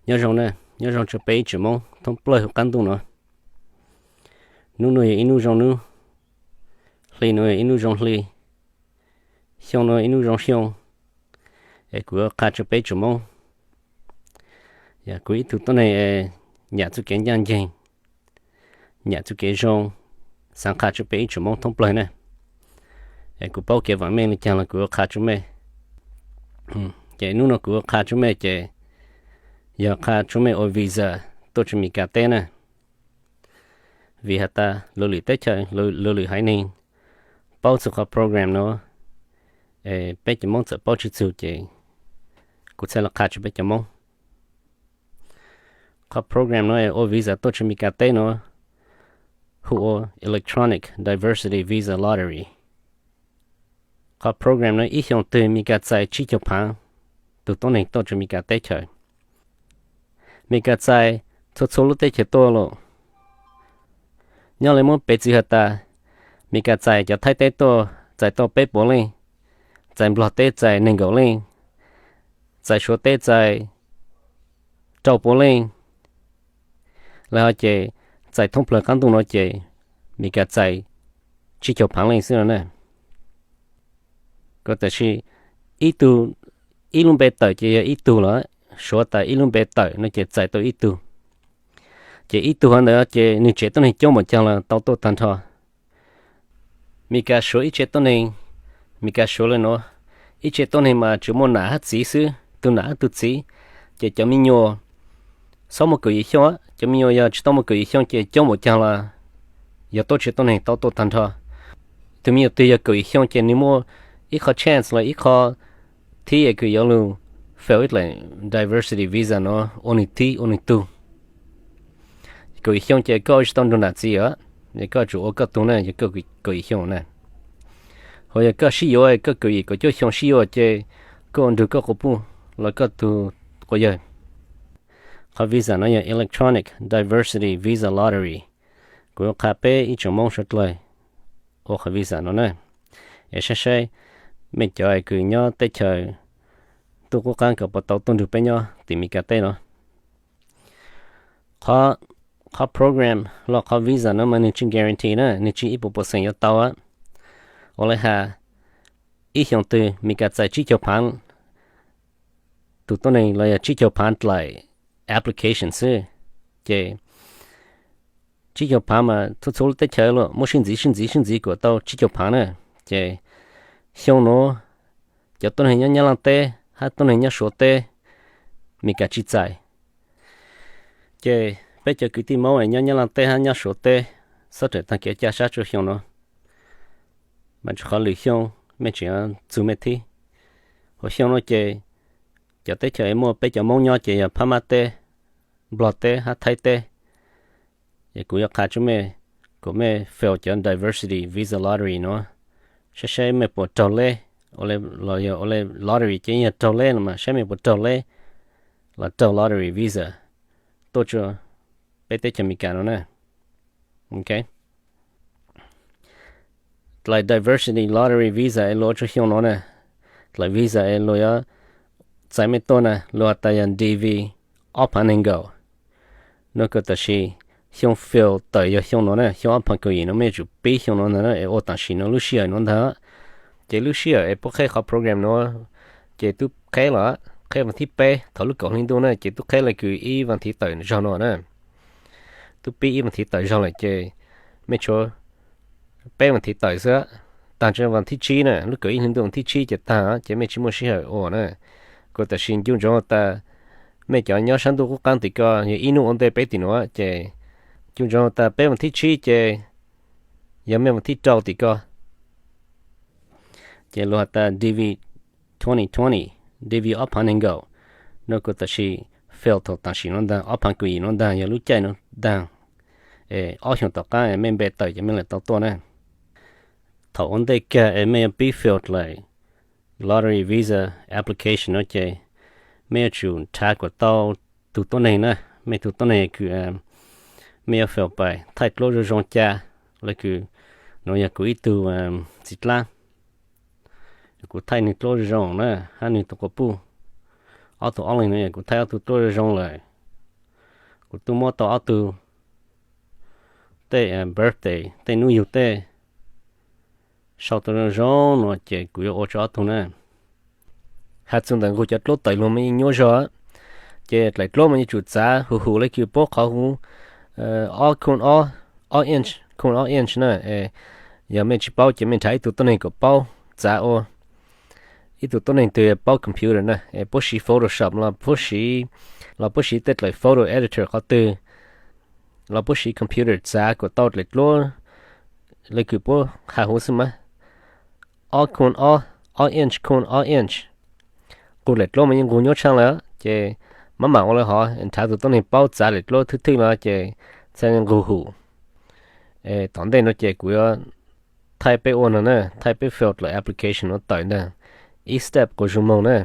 Nyob zoo na, nyob zoo rau peb ib tsoom Hmoob thoob plaws hauv qab ntuj no. Hnub no yog ib hnub zoo hnub, hli no yog ib hnub zoo hli, xyoo no ib hnub zoo xyoo. Es kuv yuav qha rau peb ib tsoom Hmoob, yog kuv ib tug tuab neeg es nyiam txuj kev ncaj ncees, nyiam txuj kev zoo, xav qha rau peb ib tsoom Hmoob thoob plaws na. Es kuv paub kev vam meej li cas los kuv yuav qha rau mej. Ces hnub no kuv yuav qha rau mej ces yog qha rau mej ua visa tuaj rau Meskas teb na. Vim has tas luag lwm teb chaws, luag lwm haiv neeg paub txug qhov program no, es peb cov Hmoob txawm paub tsis txug ces kuv txhaj los qha rau peb cov Hmoob. Qhov program no es ua visa tuaj rau Meskas teb no hu ua Electronic Diversity Visa Lottery. Qhov program no ib xyoos twg Meskas txais tsib caug phaav tug tuab neeg tuaj rau Meskas teb chaws. Meskas txais txhua txhua lub teb chaws tuaj lawm. Nyob li muab piv txwv has tas, Meskas txais cov Thaib teb tuaj txais tau peb puas leej, txais Nplog teb txais nees nkaum leej, txais Suav teb txais rau puas leej, los ho ces txais thoob plaws qab ntuj no ces Meskas txais tsib caug phaav leej xwb no na. Kuv tam sim ib tug, ib lub npe tawm ces yog ib tug lawm, suav tas ib lub npe tawm no ces txais tau ib tug. Ces ib tug hov ntawd ces nws tsev tuab neeg coob npaum caag los tau tuaj tag nrho. Meskas suav ib tsev tuab neeg, Meskas suav le nuav, ib tsev tuab neeg mas tsuas muaj nam hab txiv xwb, tug nam hab tug txiv, ces cov me nyuam txhob muaj kaum yim xyoo, cov me nyuam yog tsis tau muaj kaum yim xyoo ces coob npaum caag los yog tuab tsev tuab neeg tau tuaj tag nrho. Tug me nyuam twg yog kaum yim xyoo ces nws muaj ib qho chance los ib qho thib es kws yuav lug fail ib dlaim diversity visa no ua nwg thib ua nwg tug. Kaum yim xyoo ces koj ua tsis tau nrug nam txiv os, koj tsum ua koj tug na yog koj kaum yim xyoo na. Ho yog koj sib yuav koj kaum yim kaum cuaj xyoo sib yuav ces koj ua nrug koj quas puj los koj tug quas yawg. Qhov visa no yog Electronic Diversity Visa Lottery. Kuv yuav qha peb ib tsoom Moob suav dlawg ua qhov visa no na. Es saib saib mej cov kws nyob teb chaws ntuj qub qaab kws puas tau tuaj nrug peb nyob tim Meskas teb no. Qhov program los qhov visa no mas nwg tsis guarantee na, nwg tsis ib puas percent yuav tau. Ua le has ib xyoos twg Meskas txais tsib caug phaav tug tuab neeg los yog tsib caug phaav dlaim application xwb, ces tsib caug phaav mas txhua txhua lub teb chaws los muab sib ntxiv sib ntxiv sib ntxiv kuas tau tsib caug phaav na. Ces xyoo nuav cov tuab neeg nyob Nyab Laaj teb hab tuab neeg nyob Suav teb Meskas tsis txais. Ces peb cov kwv tij Moob es nyob Nyab Laaj teb hab nyob Suav teb, txhob rawm taag kev caj sab rua xyoo no, mas rua qhov lwm xyoo mej tseem txug mej thib. Hauv xyoo no ces cov teb chaws es muaj peb cov Moob nyob ces yog Phab Mab teb, Nplog teb hab Thaib teb. Es kuv yuav qha tsua mej kuas mej fail cov diversity visa lottery no, saib saib mej puas raug leb, los yog ua le lottery ces yog raug leb los mas saib mej puas raug leb los raug lottery visa tuaj tsua peb teb chaws Amelikas no na. Dlaim diversity lottery visa es luas ua tsua xyoo no na, dlaim visa es luas yuav txais mej tuaj na luas has tas yog DV ob phaav neeg nkaum. Nuav kuas tam sim xyoo fail tawm yog xyoo no na, xyoo ob phaav kaum yim no mej yuav tsum pib xyoo no ntag na es ua tam sim no lub sij hawm no ntag. Ces lub sij hawm es puab qheb qhov program no ces tub qheb los, qheb vas thib peb thaum lub kaum hli ntuj na ces tub qheb le kws ib vas thiv tawm zog no na. Tub pib ib vas thiv tawm zog lawm ces mej tshuav peb vas thiv tawm xwb, taag tsua vas thib tsib na, lub kaum ib hli ntuj vas thib tsib ces taag ces mej tsis muaj sij hawm ua na. Kuas tam sim ncu ntsoov tas mej cov nyob sab ntuj qub qaab tim ko yog ib nub ua ntej peb tim nuav ces ncu ntsoov tas peb vas thib tsib ces yog mej vas thib rau tim ko. Ces luas has tas DV twenty twenty, DV ob phaav neeg nkaum, nuav kuas tam sim fail thaum tam sim no ntag, ob phaav kaum yim no ntag yog lub caij no ntag. Es ob xyoos tom qaab es mej npe tawm ces mej lam tau tuaj na. Thaum ua ntej kag es mej yuav pib fail dlaim lottery visa application no ces mej yuav tsum nrhav kuas tau tug tuab neeg na, mej tug tuab neeg kws mej yuav fail pais thaij dluab zoo zoo ca, le kws nuav yog kuv ib tug txiv dlaab, kuv thaij nwg dluab zoo zoo na, hab nwg tug quas puj, ob tug ob leeg no yog kuv thaij ob tug dluab zoo zoo lawm. Kuv twb muab tau ob tug tej birthday, tej hnub yug tej sau tau zoo zoo no ces kuv yuav ua tso ob tug na. Has txug ntawm nqug cov dluab tawm lug mas yeej nyuaj zog, ces dlaim dluab mas yuav tsum txav huv huv le kws puab qhov huv ob khooj ob, ob inch, khooj ob inch na. Yog mej tsis paub ces mej nrhav ib tug tuab neeg kom paub txav ua ib tug tuab neeg twg paub computer na, es puab siv Photoshop los puab siv, los puab siv tej dlaim photo editor qhov twg, los puab siv computer txav kom tau dlaim dluab le kws puab has huv xwb mas. Ob khooj ob, ob inch khooj ob inch. Nqug dlaim dluab mas yeej nqug nyuaj tshaj lawm, ces maj mam ua le hov nrhav tus tuab neeg paub txav dlaim dluab thwj thwj no ces txhaj nqug hum. Tom ntej no ces kuv yuav thaij peb ua no na, thaij peb fill dlaim application no tawm ntag ib step quas zoo moog na.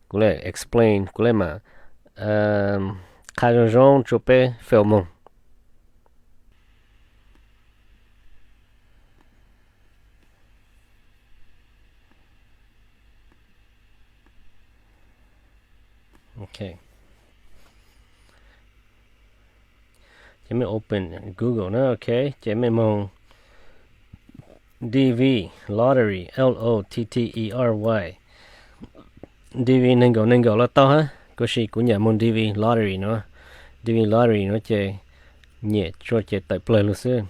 Kuv le explain, kuv le mas qha zoo zoo rua peb fill moog. Ok, ces mej open Google na, ok, ces mej moog D V lottery, L O T T E R Y. D V neeg nkaum neeg nkaum los tau hab, kuv sis kuv nyam moog D V lottery no. D V lottery no ces nyem tsua ces tawm plawg lug xwb.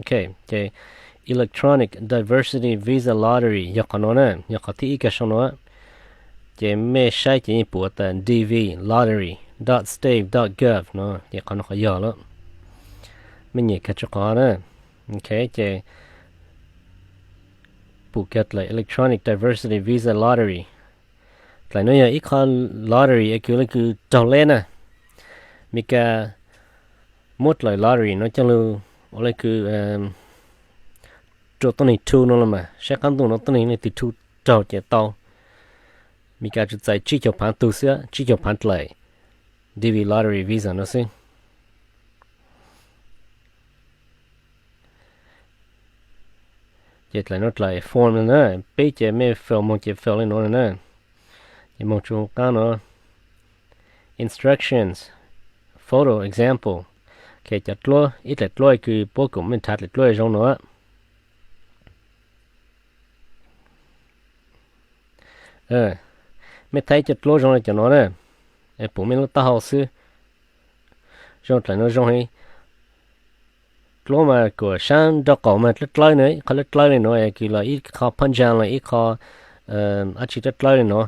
Ok, ces Electronic Diversity Visa Lottery yog qhov no na, yog qhov thib ib kag sau no. Ces mej saib ces yeej pum tas D V lottery dot state dot gov no, ces qhov no qhov yog lawm. Mej nyem kag tsua qhov na. Ok, ces pum kag dlaim Electronic Diversity Visa Lottery. Dlaim no yog ib qho lottery es kws le kws raug leb na. Meskas muab dlaim lottery no coj lug ua le kws rua tuab neeg thu no los mas, saib qaab ntuj no tuab neeg leej twg thu raug ces tau. Meskas tsuas txais tsib caug phaav tug xwb, tsib caug phaav dlaim D V lottery visa no xwb. Ces dlaim no dlaim form na, peb ces mej fill moog ces fill le no na. Ces moog tsua qaab no, instructions, photo example. Ok, cov dluab, ib dlaim dluab kws puab kuas mej nrhav dlaim dluab zoo no. Mej thaij ib co dluab zoo le cov no na, pum mej lub taub hau xwb. Zoo dlaim no zoo heev. Dluab mas kuas saab nraub qaum mas dlawb dlawb na, ib qho dlawb dlawb le no es kws los ib qho phab ntsa los ib qho dab tsi dlawb dlawb le no,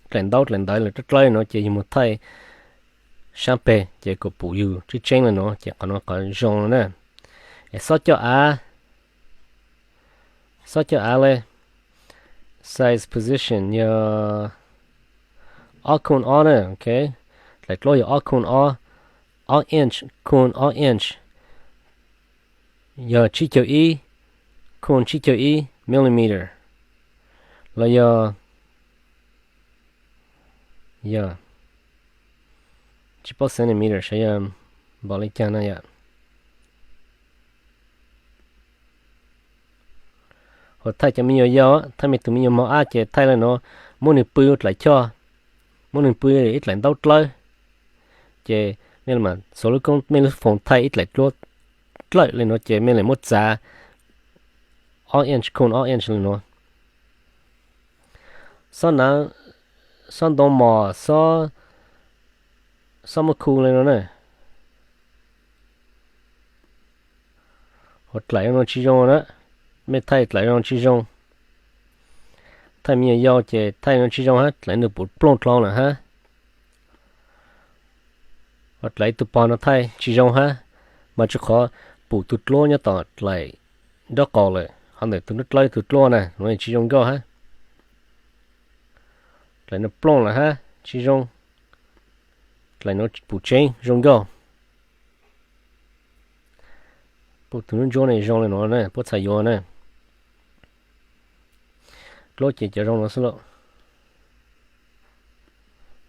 dlaim ntaub dlaim ntawv los dlawb dlawb le no ces yug moog thaij saab peg ces kuas pum yug tseeb tseeb le no ces qhov no qhov zoo no na. Es xob coj av, xob coj av le, size position yog ob khooj ob na, ok, dlaim dluab yog ob khooj ob, ob inch khooj ob inch, yog tsib caug ib khooj tsib caug ib millimeter, los yog, yog tsis paub centimeter saib yog npaum le caag na yom. Hos thaij cov me nyuam yau, thaij me tug me nyuam mog ab ces thaij le no, muab nwg pw dlaim choj, muab nwg pw ib dlaim ntaub dlawb, ces mej xuas lub koob mej lub foos thaij ib dlaim dluab dlawb le no ces mej le muab txav ob inch khooj ob inch le no. Xob na, xob ntoo mos, xob muab khu le no na. Hos dlaim no tsis zoo na, mej thaij dlaim no tsis zoo. Thaij me nyuam yau ces thaij no tsis zoo hab, dlaim nws pum plooj dlhau lawm hab. Hos dlaim tug pog no thaij tsis zoo hab, mas tsuas qhov pum tug dluab nyob tom dlaim nraub qaum lawm, hos ntawm tug dlawb tug dluab na no tsis zoo nkauj hab. Dlaim no plooj lawm hab tsis zoo. Dlaim no pum tseeb zoo nkauj. Pum tug ntsuab ntsuab ne zoo le no na, puab txhaj yuav na. Dluab ces cov zoo no xwb lauj.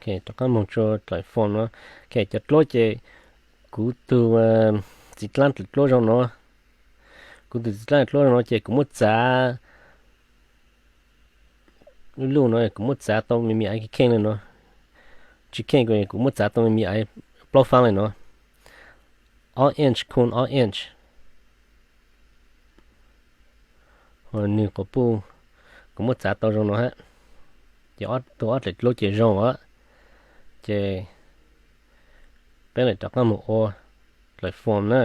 Rov qab moog tsua dlaim form no. Ok, cov dluab ces kuv tug txiv dlaab dlaim dluab zoo no. Kuv tug txiv dlaab dlaim dluab zoo no ces kuv muab txav lub luj no, kuv muab txav tau me me aiv kheej le no. Tsis kheej kuv muab txav tau me me aiv plaub fab li no. Ob inch, khun ob inch. Ho nws quas puj kuv muab txav tau zoo no hab, ces tus ob dlaim dluab ces zoo os. Ces peb lam rov qab mus ua dlaim form na.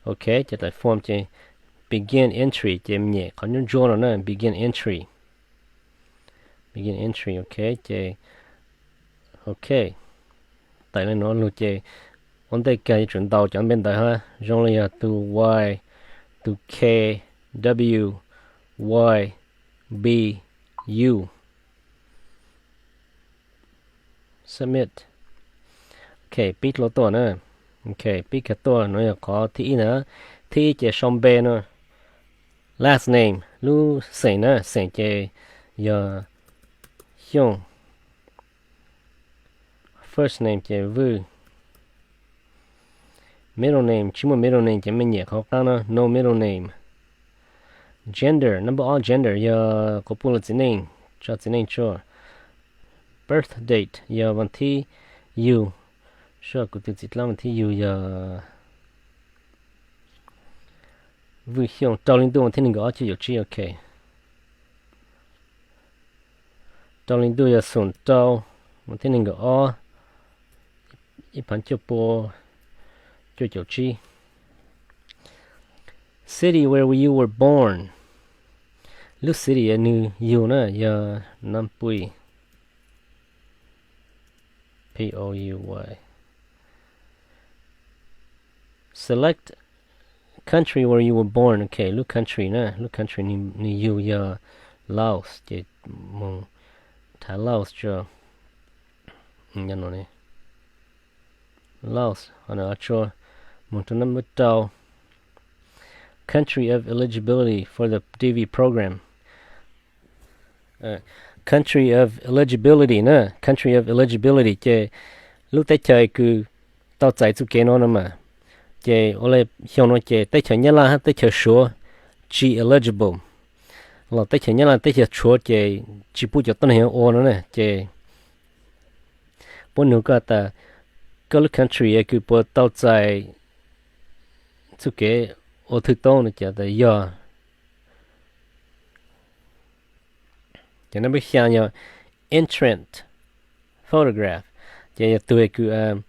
Ok, ces dlaim form ces begin entry ces nyem qhov ntsuab ntsuab no na, begin entry. Begin entry, ok, ces ok, tawm li no lug ces ua ntej kag yuav tsum ntaus cov npe ntawv hab, zoo li yog tus Y, tus K, W, Y, B, U. Submit. Ok, pib dlua tuaj na. Ok, pib kag tuaj no yog qhov thib ib ntag. Thib ib ces sau npe no. Last name, lub xeem na, xeem ces yog Xyooj. First name ces Vwj. Middle name, tsis muaj middle name ces mej nyem qhov qaab no, no middle name. Gender, number ob, gender yog quas puj los txiv neej, tso txiv neej tso. Birth date yog vas thib yug, sab kuv tus txiv dlaab vas thib yug yog Vwj Xyooj, rau hli ntuj vas thib nees nkaum ob cuaj caum tsib, ok. Rau hli ntuj yog xoom rau, vas thib nees nkaum ob, ib phav cuaj pua cuaj caum tsib. City where you were born. Lub city nwg yug na yog Nam Pui. P O U Y. Select country where you were born. Ok, lub country na, lub country nwg yug yog Laos, ces moog thav Laos tso. Laos, moog rau number rau. Country of eligibility for the D V program. Country of eligibility na, country of eligibility ces lub teb chaws kws tau txais txuj kev no no mas, ces ua le xyoo no ces teb chaws Nyab Laj hab teb chaws Suav tsis eligible, los teb chaws Nyab Laj teb chaws Suav ces tsis pub cov tuab neeg ua no na, ces puab nug koj tas koj lub country kws puas tau txais txuj kev ua thwj toob no ces tas yog. Ces number xyaa yog entrant photograph, ces yog tug kws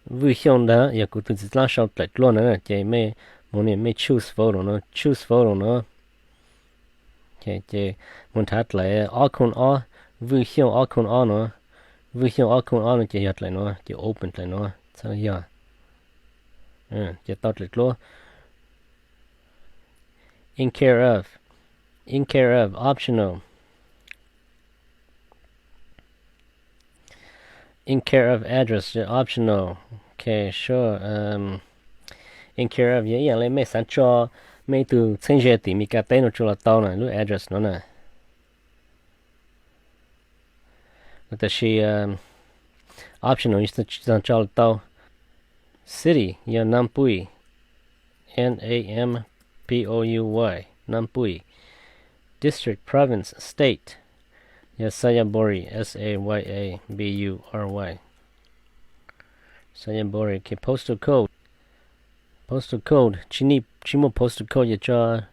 Vwj Xyooj ntag, yog kuv tug txiv dlaab sau dlaim dluab na, ces mej moog mej choose photo no, choose photo no. Ces moog nrhav dlaim ob khooj ob, Vwj Xyooj ob khooj ob no, Vwj Xyooj ob khooj ob no ces yog dlaim no, ces open dlaim no, txhaj yog. Ces tau dlaim dluab. In care of, in care of, optional. In care of address, optional. Ok, sure. In care of yog ib yaam le mej xaav tso mej ib tug txheeb ze tim Meskas teb no tsuas los tau na, lub address no na. Tab sis optional tsis tau tso los tau. City yog Nam Pui, N A M P O U Y, Nam Pui. District, province, state yog Xayaburi, S A Y A B U R Y. Xayaburi. Ok, postal code. Postal code, tsis muaj postal code yog tso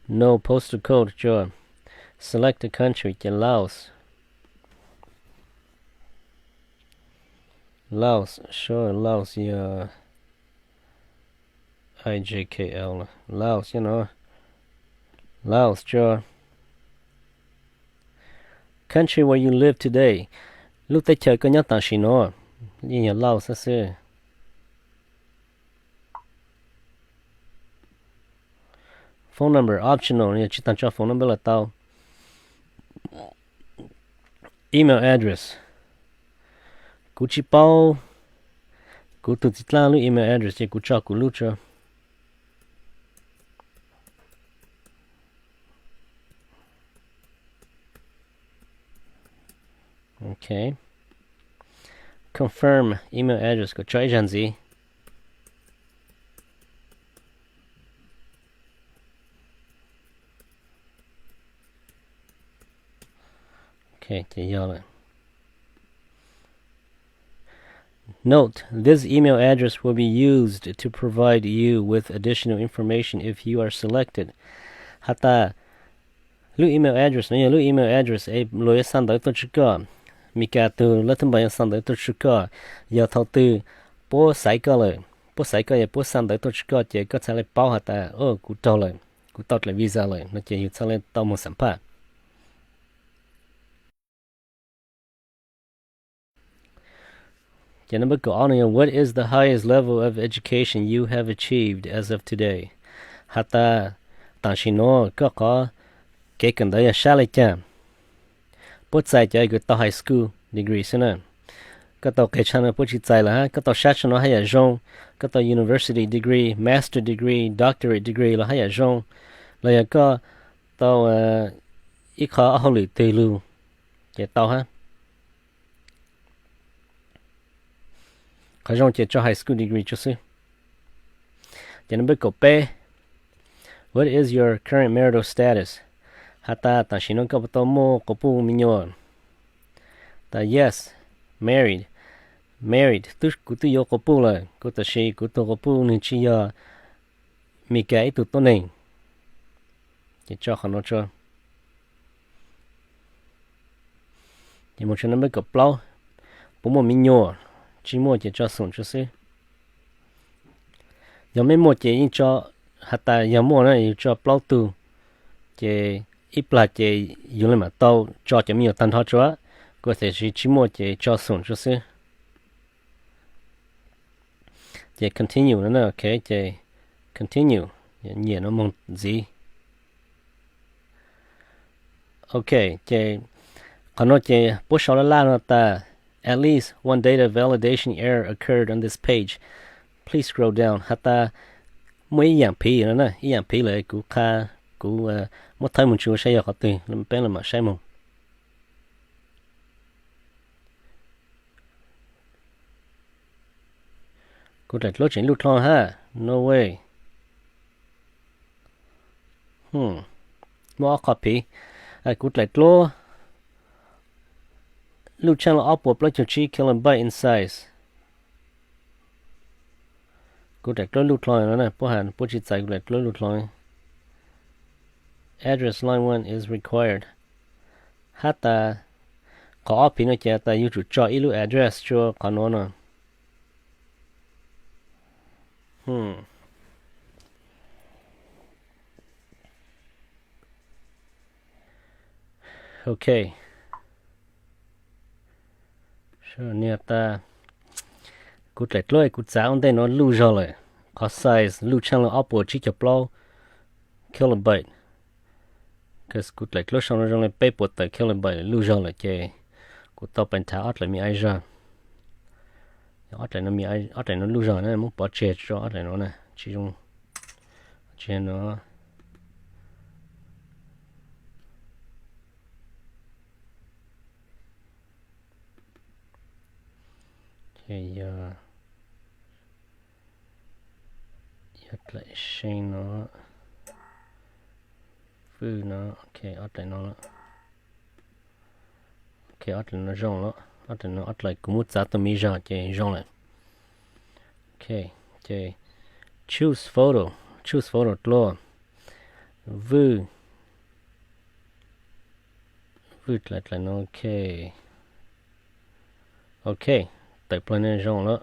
no postal code tso. Select a country ces Laos. Laos, sure, Laos yog I J K L, Laos no. Laos tso. Country where you live today, lub teb chaws koj nyob tam sim no, yeej yog Laos xwb. Phone number optional, yog tsis taag tso phone number los tau. Email address, kuv tsis paub kuv tug txiv dlaab lub email address ces kuv tso kuv lub tso. Ok. Confirm email address, kuv tso ib zag ntxiv. Ok, ces yog lawm. Note, this email address will be used to provide you with additional information if you are selected. Has tas lub email address no yog lub email address es luag yuav xa ntawv tuaj tswj koj. Mis Kas tug lab thwb npas yuav xa ntawv tuaj tswj koj. Yog thaum twg puab xaiv koj lawm, puab xaiv koj yog puab xa ntawv tuaj tswj koj ces koj txhaj le paub has tas, o, kuv raug lawm, kuv tau dlaim visa lawm no ces yus txhaj le tau moog xam phaj. Ces number kaum ob no yog what is the highest level of education you have achieved as of today? Has tas tam sim nuav koj qhov kev kawm ntawv yog sab le caag? Puab txais cov kws tau high school degree xwb na. Koj tau qeg tshaj no puab tsis txais lawm hab. Koj tau sab tshaj no haj yam zoo, koj tau university degree, master degree, doctorate degree los haj yam zoo, los yog koj tau ib qho hauj lwm twg lug ces tau hab. Qhov zoo ces tso high school degree tso xwb. Ces number kaum peb, what is your current marital status? Has tas tam sim no koj puas tau muaj quas puj me nyuam? Tas yes, married, married, kuv twb yuav quas puj lawm, kuv, tab sis kuv tug quas puj nwg tsis yog Mis Kas ib tug tuab neeg. Ces tso qhov no tso. Ces moog tso number kaum plaub, puas muaj me nyuam? Tsis muaj ces tso xoom tso xwb. Yog mej muaj ces yeej tso, has tas yog muaj na yus tso plaub tug, ces ib plag ces yus le maam tau tso cov me nyuam tag nrho tso. Kuv, tab sis tsis muaj ces tso xoom tso xwb. Ces continue no, ok, ces continue, nyiam no moog ntxiv. Ok, ces qhov no ces puab sau laj laj no tas at least one data validation error occurred on this page. Please scroll down. Has tas muaj ib yaam phiv no na, ib yaam phiv lawm, kuv qha, kuv muab thawb moog tso saib yog qhov twg, peb le maam saib moog. Kuv dlaim dluab tseem luj dlhau hab, no way. Muaj ob qho phiv. Kuv dlaim dluab luj tshaaj le ob puas plaub caug tsib kilobyte in size. Kuv dlaim dluab luj dlhau no na, puab has puab tsis txais kuv dlaim dluab luj dlhau. Address line one is required. Hab tas qhov ob phiv no ces tas yug tsum tso ib lub address tsua qhov nuav no. Ok. Niag tas kuv dlaim dluab kuv txav ua ntej no luj zog lawm, qhov size luj tshaaj le ob puas tsib caug plaub kilobyte. Kuv dlaim dluab sau no zoo le peb puas tawm kilobyte luj zog lawm ces kuv tau pes thav ob dlaim me aiv zog. Ob dlaim no luj zog na, muab pov tseg tso ob dlaim no na, tsis zoo, tsis no. Ces yog, yog dlaim see no, vwj no, ok, ob dlaim no, ok, ob dlaim no zoo lawm, ob dlaim no ob dlaim kuv muab txav tau me zog ces zoo lawm. Ok, ces choose photo, choose photo dlua, vwj, vwj dlaim dlaim no, ok. Ok, tawm plaws ne zoo lawm,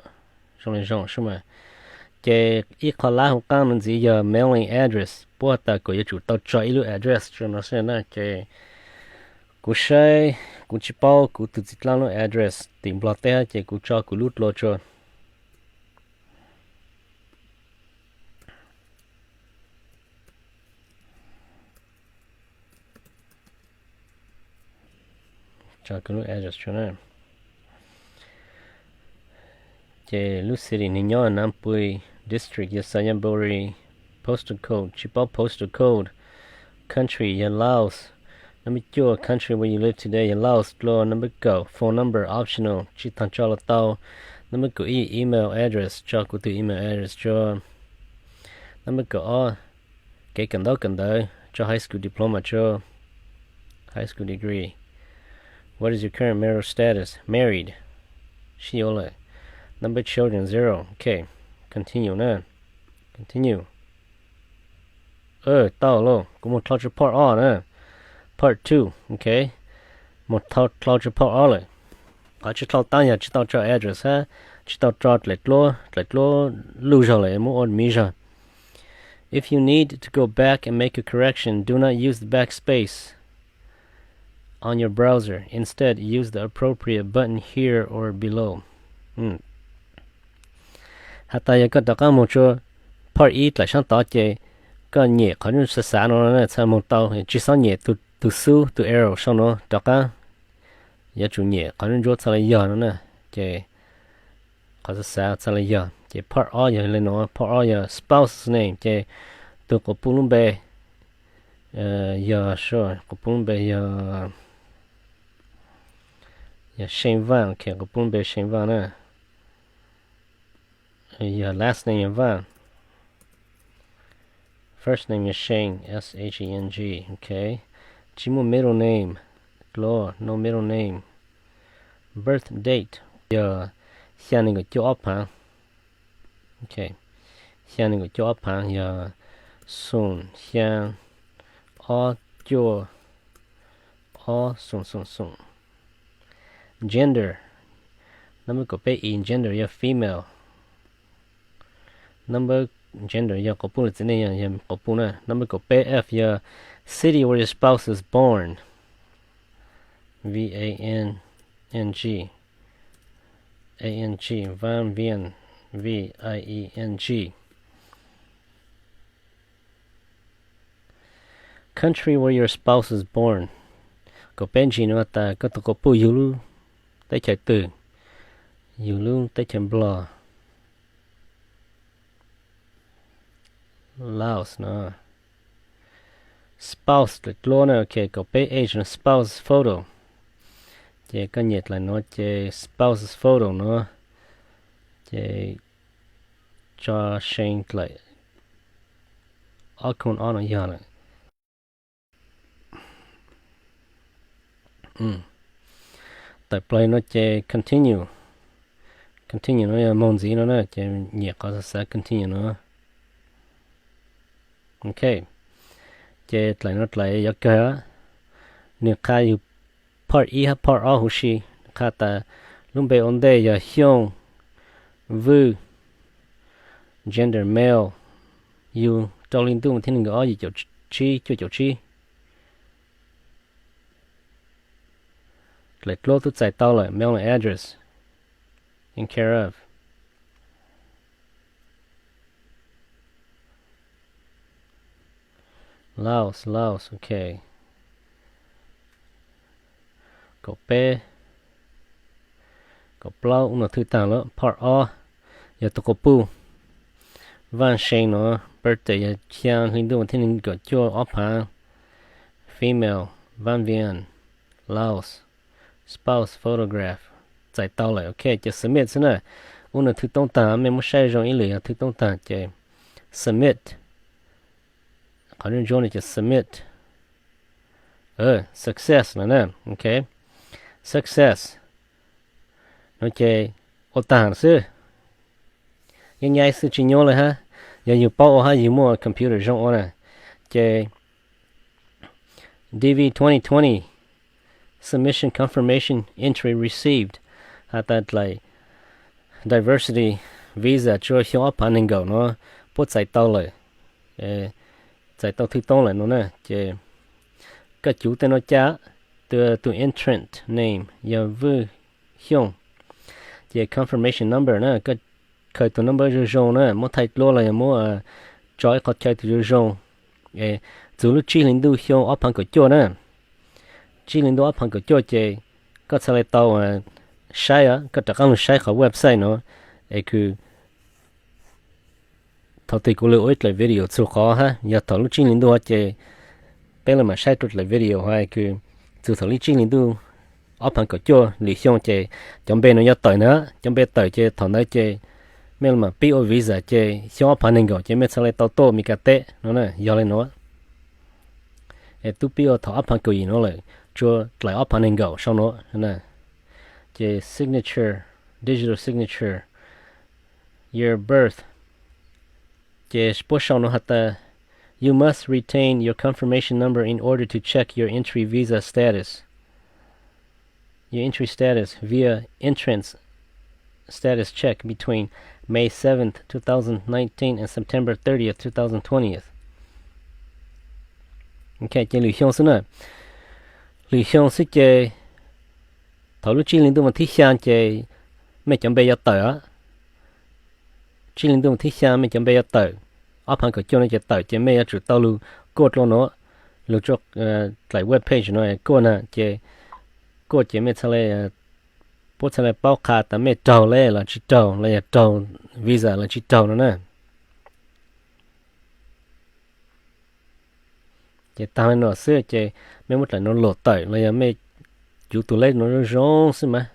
zoo li zoo sub mas. Ces ib qho lab huv qaab no ntxiv yog mailing address, puab has tas kuv yuav tsum tau tso ib lub address tsua no xwb na ces kuv saib, kuv tsis paub kuv tug txiv dlaab lub address tim Nplog teb hab ces kuv tso kuv lub dlua tsua. Tso kuv lub address tsua na. Ces lub city nwg nyob Nam Pui, district yog Xayaburi, postal code tsis paub, postal code, country yog Laos, number cuaj, country where you live today yog Laos dlua, number kaum, phone number optional tsis taag tso los tau, number kaum ib, email address tso kuv tug email address tsua, number kaum ob, kev kawm ntaub kawm ntawv tso high school diploma tsua, high school degree. What is your current marital status? Married, sib yuav lawm. Number children zero. Ok. Continue na. Continue. Tau lauj, kuv mus dlhau rau part ob na. Part two. Ok. Mus dlhau rau part ob lawm. Qhov tsis dlhau tab yog tsis tau tso address hab tsis tau tso dlaim duab, dlaim duab luj zog lawm, muab ua miv zog. If you need to go back and make a correction, do not use the backspace on your browser. Instead, use the appropriate button here or below. Has tas yog koj rov qab mus rua part ib dlaim saab tod ces koj nyem qhov nuav xav xav nuav na, txhaj moog tau, tsis xob nyem tus xub, tus arrow sau nuav rov qab. Yuav tsum nyem qhov nuav ntsuab txhaj le yog nuav na. Ces qhov xav xav txhaj le yog. Ces part ob yog le nuav, part ob yog spouse's name, ces tug quas puj lub npe yog, quas puj lub npe yog, yog See Vaaj, ok, quas puj lub npe See Vaaj na. Yog last name yog Vaaj. First name yog Sheng, S H E N G, ok. Tsis muaj middle name, dlua, no middle name. Birth date yog xyaa neeg nkaum cuaj ob phaav. Ok, xyaa neeg nkaum cuaj ob phaav yog xoom xyaa ob cuaj ob xoom xoom xoom. Gender, number kaum peb i, gender yog female. Number, gender yog quas puj, lub txiv neej yog, yog quas puj na. Number kaum peb F yog city where your spouse is born. V A N N G, A N G, Van Vian, V I E N G. Country where your spouse is born. Kaum peb G nuav tas koj tug quas puj yug lub teb chaws twg, yug lub teb chaws Nplog. Laos no. Spouse dlaim duab na, ok, kaum peb H no spouse photo. Ces koj nyem dlaim nuav ces spouse photo nuav, ces tso See dlaim ob khooj ob no yog lawm. Tawm plaws nuav ces continue. Continue nuav yog moog ntxiv nuav na, ces nyem qhov xav xav continue nuav. Ok, ces dlaim nuav dlaim yuav kawg. Nwg qha yug part ib hab part ob huv si. Qha tas lub npe ua ntej yog Xyooj Vwj, gender male, yug rau hli ntuj mas thib neeg nkaum ob yim caum tsib cuaj caum tsib. Dlaim duab tub txais tau lawm, mailing address, in care of. Laos, Laos, ok. Kaum peb, kaum plaub, ub no thwj taag lawm. Part ob yog tug quas puj Vaj See nuav, birthday yog xyaa hli ntuj thib neeg nkaum cuaj ob phaav. Female, Van Vian, Laos. Spouse photograph txais tau lawm, ok, ces submit xwb na. Ub no thwj toob taag, mej muab saib zoo ib lwm yog thwj toob taag ces submit. Qhov nuav ntsuab no ces submit. Success lawm na, ok. Success no ces ua taag xwb. Yeej nyaj xwb, tsis nyuaj le hab. Yog yug paub ua hab yug muaj computer zoo ua na, ces D V twenty twenty submission confirmation entry received, has tas dlaim diversity visa tsua xyoo ob phaav neeg nkaum nuav puab txais tau lawm, txais tau thwj toob lawm no na. Ces koj cuv tej nuav ca, tus entrant name yog Vwj Xyooj, ces confirmation number na, koj khaws tus number zoo zoo na, muab thaij duab los yog muab tso ib qho chaw tus zoo zoo. Txug lub tsib hli ntuj xyoo ob phaav kaum cuaj na, tsib hli ntuj ob phaav kaum cuaj ces koj txhaj le tau saib, koj rov qaab lug saib qhov website no es kws thaum twg kuv lug ua ib dlaim video txug qhov hab, yog thaum lub tsib hli ntuj ces peb le maam saib rua dlaim video hab kws txug thaum lub tsib hli ntuj ob phaav kaum cuaj lwm xyoo ces cov npe no yuav tawm na, cov npe tawm ces thaum ntawd ces mej le maam pib ua visa ces xyoo ob phaav neeg nkaum ces mej txhaj le tau tuaj Meskas teb no na, yog le nuav. Es tub pib ua thaum ob phaav kaum yim nuav lawm, tsua dlaim ob phaav neeg nkaum sau nuav. Ces signature, digital signature, your birth. Ces puab sau no has tas, you must retain your confirmation number in order to check your entry visa status. Your entry status via entrance status check between May seventh, two thousand nineteen and September thirtieth, two thousand twenty. Ok, ces lwm xyoo xwb na. Lwm xyoo xwb ces thaum lub tsib hli ntuj vas thib xyaa ces mej cov npe yuav tawm. Tsib hli ntuj vas thib xyaa mej cov npe yuav tawm. Ob phaav kaum cuaj no ces tawm ces mej yuav tsum tau lug kuaj dlua no, lug dlua dlaim web page no kuaj na ces kuaj ces mej txhaj le, puab txhaj le paub qha tas mej raug le los tsi raug los yog raug visa los tsi raug no na. Ces taag le no xwb ces mej muab dlaim no luam tawm los yog mej cuv tug lej no zoo zoo xwb mas.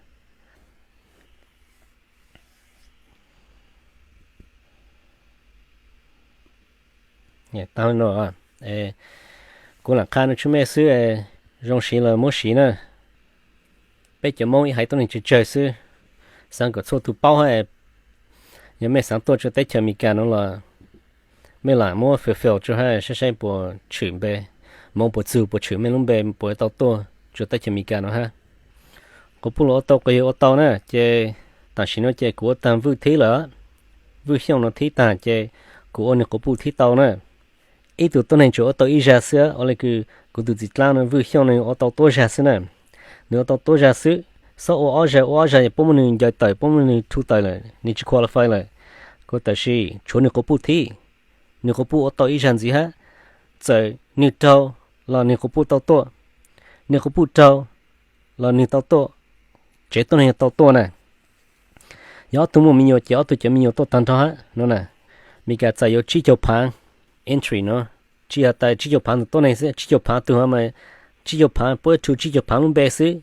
Taag le no, kuv lam qha no tsua mej xwb, zoo siv los muab siv na. Peb cov Moob ib haiv tuab neeg tsawg tsawg xwb, xaav kom txhua tug paub hab, yog mej xaav tuaj tsua teb chaws Amelikas no los mej lam muab fill fill tsua hab saib saib puas tshwm npe, moov puas txug puas tshwm mej lub npe puas tau tuaj tsua teb chaws Amelikas no hab. Quas puj los ua tau, quas yawg ua tau na ces, tam sim no ces kuv ua taag Vwj thib lawm, Vwj Xyooj no thib taag ces kuv ua nwg quas puj thib tau na. Ib tug tuab neeg tsuas ua tau ib zag xwb, ua le kws kuv tug txiv dlaab no Vwj Xyooj nwg ua tau tuab zag xwb na. Nwg ua tau tuab zag xwb, xob ua ob zag, ua ob zag puab muab nwg ncaws tawm, puab muab nwg thu tawm lawm, nwg tsi qualify lawm. Kuv tam sim tshuav nwg quas puj thib, nwg quas puj ua tau ib zag ntxiv hab, txawm nwg raug los nwg quas puj tau tuaj, nwg quas puj raug los nwg tau tuaj, tsev tuab neeg tau tuaj na. Yog ob tug muaj me nyuam ces ob tug cov me nyuam tuaj taag nrho hab no na. Amelikas txais yuav tsib caug phaav entry no, tsi has tas tsib caug phaav tug tuab neeg xwb, tsib caug phaav tug mas, tsib caug phaav puab thu tsib caug phaav lub npe xwb.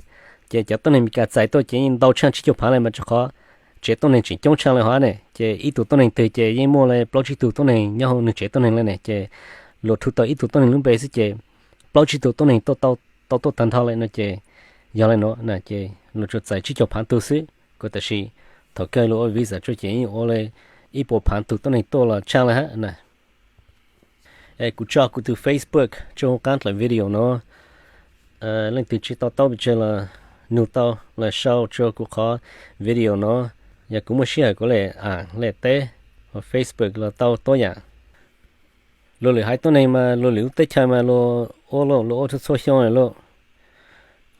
Ces cov tuab neeg Amelikas txais tuaj ces yeej ntau tshaaj tsib caug phaav le mas, rua qhov tsev tuab neeg tseem coob tshaaj le hov ne, ces ib tug tuab neeg twg ces yeej muaj le plaub tsib tug tuab neeg nyob hauv nwg tsev tuab neeg le ne, ces luas thu tau ib tug tuab neeg lub npe xwb ces plaub tsib tug tuab neeg tau tuaj taag nrho le no ces, yog le no na ces luas tsuas txais tsib caug phaav tug xwb. Kuv tam sim thaum kawg luas ua visa tsua ces yeej ua le ib puas phaav tug tuab neeg tuaj los tshaaj le hab na. Es kuv tso kuv tug Facebook tso huv qaab dlaim video no. Leej twg tsi to taub pes tsawg los nug tau los sau tsua kuv qhov video no. Yog kuv muaj sij hawm kuv le, a, le teb hauv Facebook los tau tuab yaam. Luas lwm haiv tuab neeg mas luas lwm lub teb chaws mas luas ua, luas ua txhua txhua xyoo lawm lauj.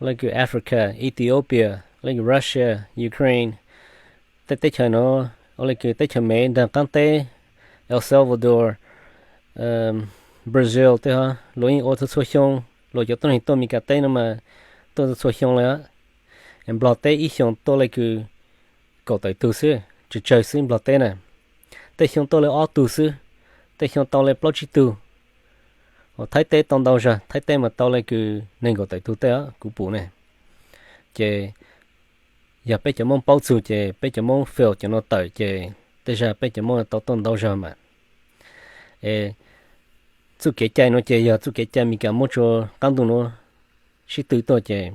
Le kws Africa, Ethiopia, le kws Russia, Ukraine, tej teb chaws no, ua le kws teb chaws Mev nraag qaab teb, El Salvador, Brazil tej hov luas yeej ua txhua txhua xyoo. Luas cov tuab neeg tuaj Amelikas teb no mas tuaj txhua txhua xyoo le. Nplog teb ib xyoos tuaj le kws kaum tawm tug xwb, tsawg tsawg xwb Nplog teb na. Tej xyoo tuaj le ob tug xwb, tej xyoo tau le plaub tsib tug. Thaib teb tau ntau zag, Thaib teb mas tau le kws neeg nkaum tawm tug tej kuv pum ne. Ces yog peb cov Moob paub txug ces peb cov Moob fill cov no tawm ces tej zag peb cov Moob tau tuaj ntau zag mas. Es txuj kev cai no ces yog txuj kev cai Amelikas muab tsua qaab ntuj nuav sib tw tuaj ces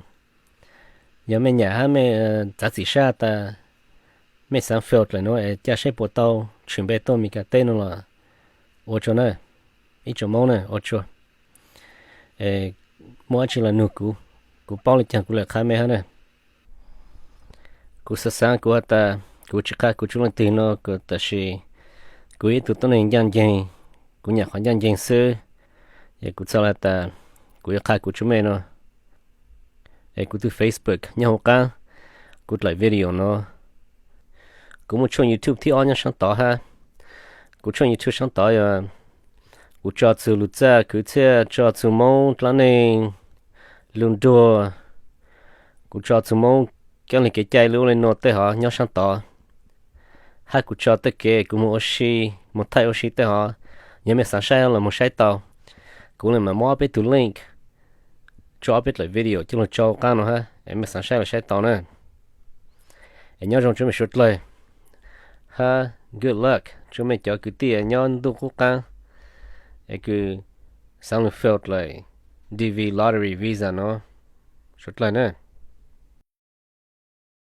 yog mej nyam hab mej txav txim sab tas mej xaav fill dlaim nuav es ca saib puas tau tshwm npe tuaj Amelikas teb no los ua tsaug na, ib tsoom Moob na ua tsaug. Muaj dlaab tsi los nug kuv, kuv paub le caag kuv le qha mej hab na. Kuv xaav xaav kuv has tas kuv tsi qha kuv tsuj leej twg no, kuv tam sim kuv ib tug tuab neeg ncaaj nceeg, kuv nyam qhov ncaaj nceeg xwb. Es kuv txhaj le has tas kuv yuav qha kuv tsuj mej no. Es kuv tug Facebook nyob huv qaab kuv dlaim video no. Kuv muaj tshuaj YouTube thib ob nyob saab tod hab. Kuv tshuaj YouTube saab tod yog kuv tso txug lug txaj kwv txhiaj, tso txug Moob dlaab neeg, lug nruag, kuv tso txug Moob keeb le kev cai lug ua le nuav tej hov nyob saab tod, hab kuv tso tej kev kuv moog ua si, moog thaij ua si tej hov. Yog mej xaav saib los moog saib tau. Kuv le maam muab ob peb tug link tso ob peb dlaim video coj lug tso huv qaab no hab, es mej xaav saib los saib tau na. Es nyob zoo tsuj mej suav dlawg, hab good luck tsuj mej cov kwv tij nyob ntuj qub qaab es kws xaav lug fill dlaim DV lottery visa no suav dlawg na.